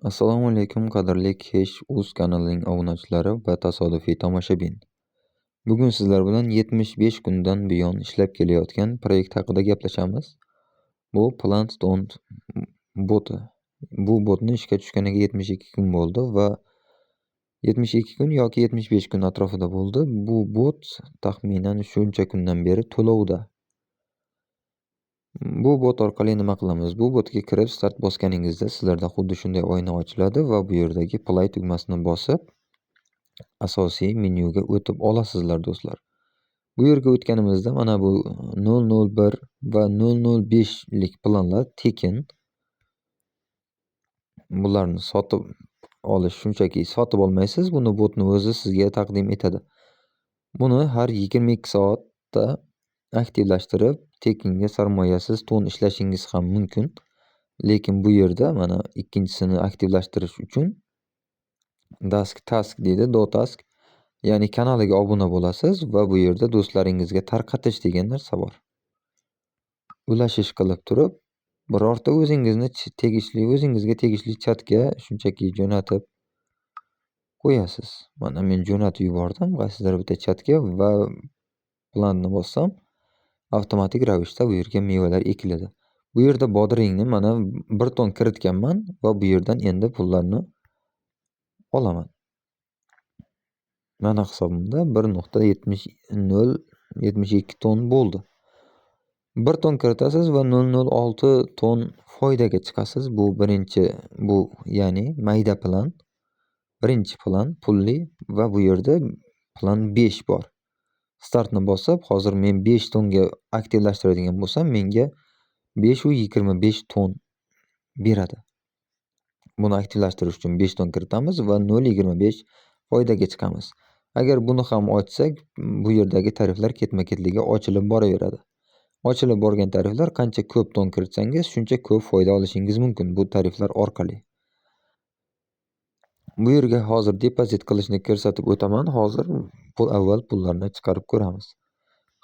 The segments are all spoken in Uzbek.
Assalomu alaykum qadrli Cash.uz kanalining obunachilari va tasodifiy tomoshabin. Bugun sizlar bilan 75 kundan buyon ishlab kelayotgan proyekt haqida gaplashamiz. Bu Plant Ton boti. Bu botni ishga tushganiga 72 kun bo'ldi va 72 kun yoki 75 kun atrofida bo'ldi. Bu bot taxminan shuncha kundan beri to'lovda. Bu bot orqali nima qilamiz? Bu botga kirib start bosganingizda sizlarda xuddi shunday oyna ochiladi va bu yerdagi play tugmasini bosib asosiy menyuga o'tib olasizlar do'stlar. Bu yerga o'tganimizda mana bu 0.01 va 0.05 lik planlar tekin. Bularni sotib olish shunchaki sotib olmaysiz, buni botni o'zi sizga taqdim etadi. Buni har 22 soatda aktivlashtirib, tekinga sarmoyasiz ton ishlashingiz ham mumkin. Lekin bu yerda mana ikkinchisini aktivlashtirish uchun Dask Task deydi, Do Task, ya'ni kanaliga obuna bo'lasiz va bu yerda do'stlaringizga tarqatish degan narsa bor. Ulashish qilib turib, birorta o'zingizni tegishli, o'zingizga tegishli chatga shunchaki jo'natib qo'yasiz. Mana men jo'natib yubordim qaysidir bitta chatga va planni bossam avtomatik ravishda bu yerga mevalar ekiladi. Bu yerda bodringni mana 1 ton kiritganman va bu yerdan endi pullarni olaman. Mana hisobimda bir nuqta yetmish nol yetmish ikki ton bo'ldi. 1 ton kiritasiz va nol nol olti ton foydaga chiqasiz. Bu birinchi, bu ya'ni mayda plan. Birinchi plan pulli va bu yerda plan 5 bor. Startni bosib, hozir men 5 tonga aktivlashtiradigan bo'lsam, menga besh yu yigirma besh ton beradi. Buni aktivlashtirish uchun 5 ton kiritamiz va nol yigirma besh foydaga chiqamiz. Agar buni ham ochsak, bu yerdagi tariflar ketma-ketligi ochilib boraveradi. Ochilib borgan tariflar qancha ko'p ton kiritsangiz, shuncha ko'p foyda olishingiz mumkin bu tariflar orqali. Bu yerga hozir depozit qilishni ko'rsatib o'taman. Hozir avval pullarni chiqarib ko'ramiz.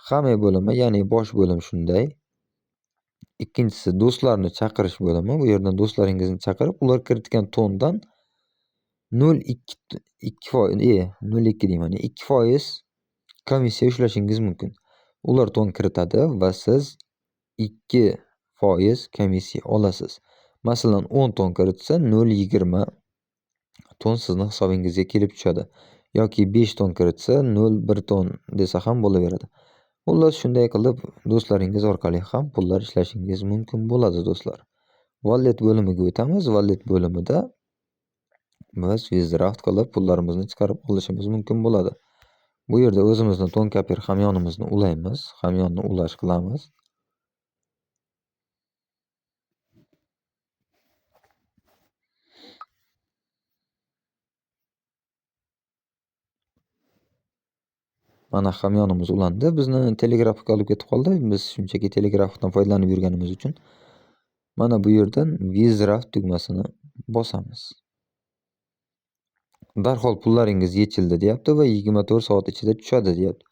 Hamma bo'limi, ya'ni bosh bo'lim shunday. Ikkinchisi do'stlarni chaqirish bo'limi. Bu yerdan do'stlaringizni chaqirib, ular kiritgan tondan nol ikki ikki nol ikki deyman, ikki foiz komissiya ushlashingiz mumkin. Ular ton kiritadi va siz 2% komissiya olasiz. Masalan, 10 ton kiritsa, nol yigirma ton sizni hisobingizga kelib tushadi. Yoki 5 ton kiritsa, nol bir ton desa ham bo'laveradi. Xullas, shunday qilib do'stlaringiz orqali ham pullar ishlashingiz mumkin bo'ladi do'stlar. Wallet bo'limiga o'tamiz. Wallet bo'limida biz withdraw qilib pullarimizni chiqarib olishimiz mumkin bo'ladi. Bu yerda o'zimizni Tonkeeper hamyonimizni ulaymiz, hamyonni ulash qilamiz. Mana hamyonimiz ulandi. Bizni Telegraphga olib ketib qoldi. Biz shunchaki Telegraphdan foydalanib yurganimiz uchun mana bu yerdan withdraw tugmasini bosamiz. Darhol pullaringiz yechildi deyapti va 24 soat ichida tushadi deyapti.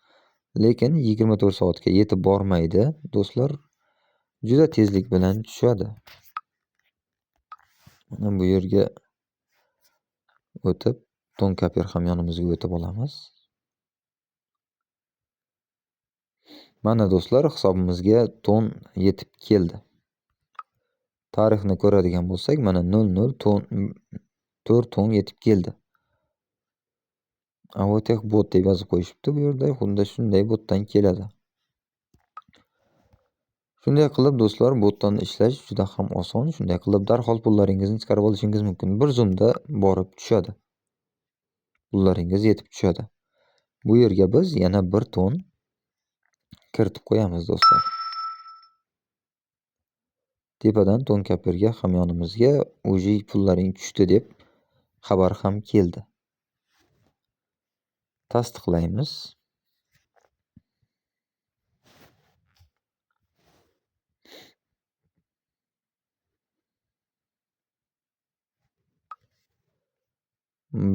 Lekin 24 soatga yetib bormaydi do'stlar. Juda tezlik bilan tushadi. Mana bu yerga o'tib Tonkeeper hamyonimizga o'tib olamiz. Mana do'stlar, hisobimizga ton yetib keldi. Tarixni ko'radigan bo'lsak, mana nol nol ton, to'rt ton yetib keldi. Avotech bot deb yozib qo'yishibdi bu yerda. Xuddi shunday botdan keladi. Shunday qilib do'stlar, botdan ishlash juda ham oson. Shunday qilib darhol pullaringizni chiqarib olishingiz mumkin. Bir zumda borib tushadi. Pullaringiz yetib tushadi. Bu yerga biz yana 1 ton kiritib qo'yamiz do'stlar. Tepadan Tonkeeperga hamyonimizga o'zi pullaring tushdi deb xabar ham keldi. Tasdiqlaymiz.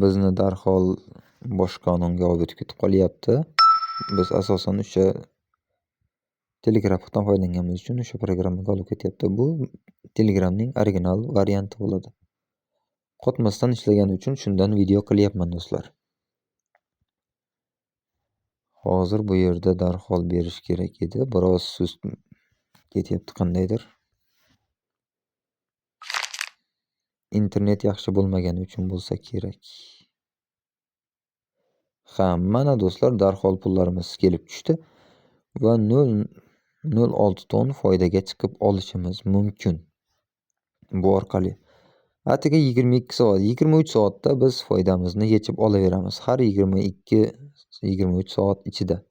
Bizni darhol boshqa qonunga olib o'tib ketib qolyapti. Biz asosan o'sha Telegraphdan foydalanganimiz uchun o'sha programmaga olib ketyapti. Bu Telegramning original varianti bo'ladi. Qotmasdan ishlagani uchun shundan video qilyapman do'stlar. Hozir bu yerda darhol berish kerak edi. Biroz sust ketyapti qandaydir. Internet yaxshi bo'lmagani uchun bo'lsa kerak. Ha, mana do'stlar, darhol pullarimiz kelib tushdi va 0.06 ton foydaga chiqib olishimiz mumkin. Bu orqali atigi 22 soat, 23 soatda biz foydamizni yechib olaveramiz. Har 22-23 soat ichida.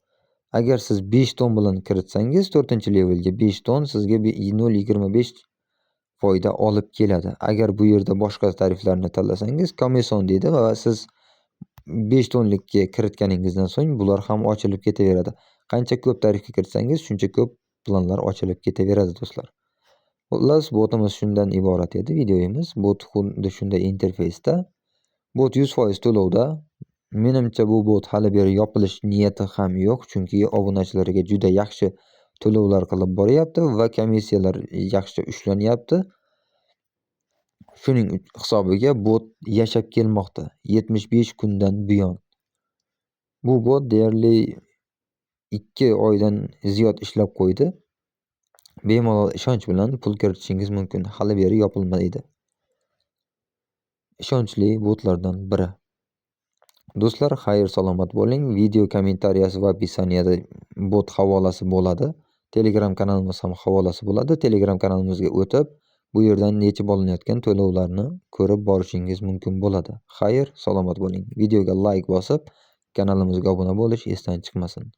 Agar siz 5 ton bilan kiritsangiz, 4-levelga 5 ton sizga 0.25 foyda olib keladi. Agar bu yerda boshqa tariflarni tanlasangiz, komission deydi va siz 5 tonlikka kiritganingizdan so'ng bular ham ochilib ketaveradi. Qancha ko'p tarifga kiritsangiz, shuncha ko'p planlar ochilib ketaveradi do'stlar. Xullas, botimiz shundan iborat edi videomiz. Bot xuddi shunday interfeysda. Bot 100% to'lovda. Menimcha bu bot hali beri yopilish niyati ham yo'q, chunki obunachilariga juda yaxshi to'lovlar qilib boryapti va komissiyalar yaxshi ushlanyapti. Shuning hisobiga bot yashab kelmoqda 75 kundan buyon. Bu bot deyarli 2 oydan ziyod ishlab qo'ydi. Bemalol ishonch bilan pul kiritishingiz mumkin. Hali beri yopilmaydi. Ishonchli botlardan biri. Do'stlar, xayr salomat bo'ling. Video kommentariyasi va описаниеda bot havolasi bo'ladi. Telegram kanalimiz ham havolasi bo'ladi. Telegram kanalimizga o'tib, bu yerdan yechib olinayotgan to'lovlarni ko'rib borishingiz mumkin bo'ladi. Xayr, salomat bo'ling. Videoga like bosib, kanalimizga obuna bo'lish esdan chiqmasin.